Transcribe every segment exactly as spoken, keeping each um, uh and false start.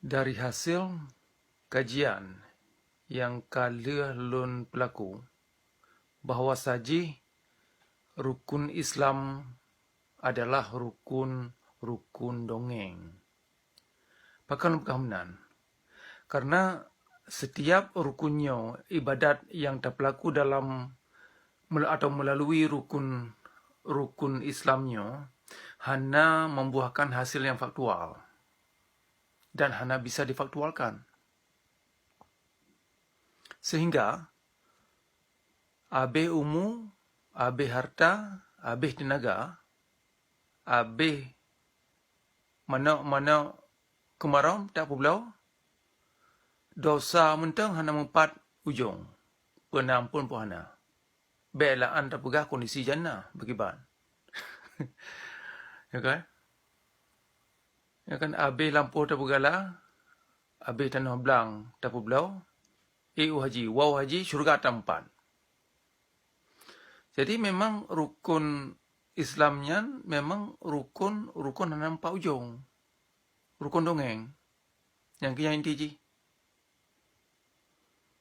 Dari hasil kajian nyang ka lheueh lôn peulaku, bahwa sajih rukun Islam adalah rukun-rukun dongeng. Pakon lôn peugah meunan? Karena setiap rukun nyoe ibadat nyang tapeulaku dalam mel-, atau melalui rukun, rukun Islam nyoe hana membuahkan hasil yang faktual dan hana bisa difaktualkan. Sehingga abéh umu, abéh harta, abéh teunaga, abéh manok-manok keumarom tapeubloe, dosa mantong hana meupat ujong, peunamphon pun hana. Bék la'an tapeugah kondisi jannah beukiban. Ya kan? Ya kan, abéh lampôh tapeugala, abéh tanoh blang tapeubloe, éh u haji, woe u haji, syeuruga tampat. Jadi memang rukun Islam nyan memang rukun, rukun hana meupat ujong. Rukun dongeng. Nyang keu nyang inti jih.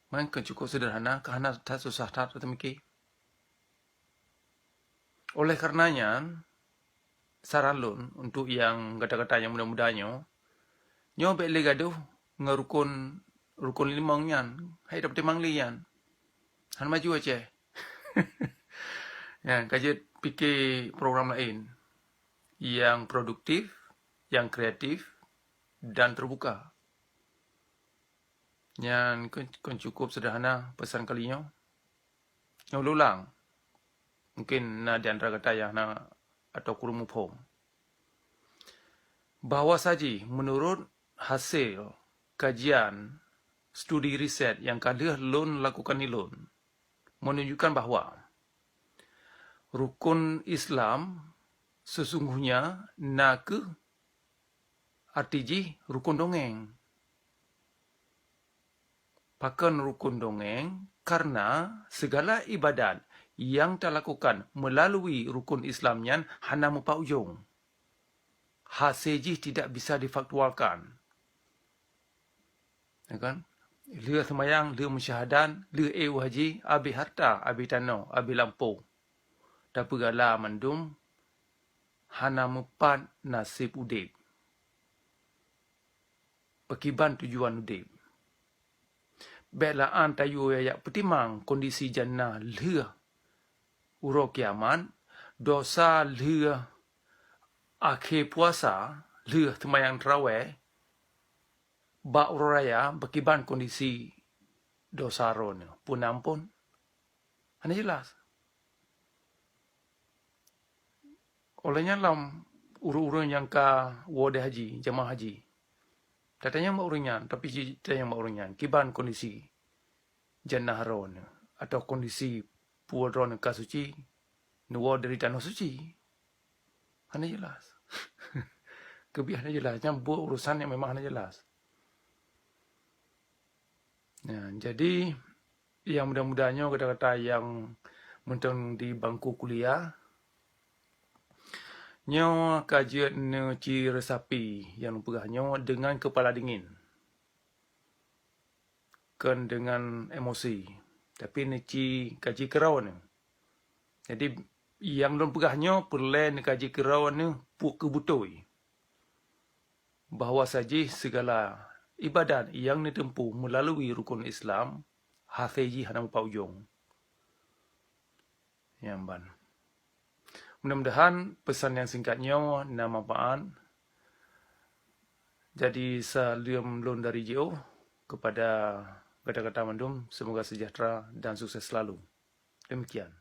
Meunan keuh cukup seuderhana, ka hana that susah that teumiki. Oleh kareuna nyan, saran lôn untuk nyang gata-gata nyang muda-muda nyoe, nyoe bék lé gadoh ngon rukun, rukun limong nyan, hai tapeutimang lé nyan. Hana maju Aceh. Nyan, ka jeuet pike program laén nyang produktif, nyang kreatif, dan terbuka. Nyan kon, kon cukup seuderhana peusan kali nyoe. Nyoe ulang. Mungkin na di antara gata nyang hana atau kureueng muphom. Bahwa sajih meunurot hasé kajian studi riset nyang ka lheueh lôn lakukan ilôn, menunjukkan bahwa rukun Islam sesungguhnya na kheueh arti jih rukun dongeng. Pakon rukun dongeng? Karena segala ibadat nyang talakukan melalui rukun Islam nyan hana meupat ujong. Hasé jih tidak bisa difaktualkan. Ya kan? Lheueh seumayang, lheueh meusyahadat, lheueh éh u haji, abéh harta, abéh tanoh, abéh lampôh. Tapeugala mandum, hana meupat naseb udeb. Pakriban tujuan udeb. Bék la'an tayue jak peutimang kondisi jannah lheueh uroe kiamat, dosa lheueh akhé puasa, lheueh seumayang tarawèh, bak uroe raya pakriban kondisi dosa droeneuh. Peue na amphon? Hana jeulaih. Óh lheueh nyan lom ureuëng-ureuëng nyang ka woe di haji, jamaah haji, tatanyong bak ureuëng nyan, tapi ji-, tatanyong bak ureuëng nyan, kiban kondisi jannah droeneuh, atau kondisi peue droeneuh ka suci, neuwoe dari tanoh suci? Hana jeulaih. Keubiet hana jeulaih. Nyan buet urusan nyang memang hana jeulaih. Nah, jadi, nyang muda-muda nyoe, gata-gata nyang mantong di bangku kuliah, nyoe ka jeuet neuci resapi nyang lôn peugah nyoe deungon keupala dingin, kon deungon emosi, tapi neuci kaji keudroe neuh. Jadi, nyang lôn peugah nyoe peureulée neukaji keudroe neuh peue keuh beutôi. Bahwa sajih sigala ibadat nyang neuteumpuh meulalui rukon Islam, hasé jih hana meupat ujong. Nyan ban. Mudah-mudahan pesan nyang singkat nyoe na manfaat. Jadi, saleuem lôn dari jiôh keupada gata-gata mandum, seumoga seujahteura dan sukses seulalu. Demikian.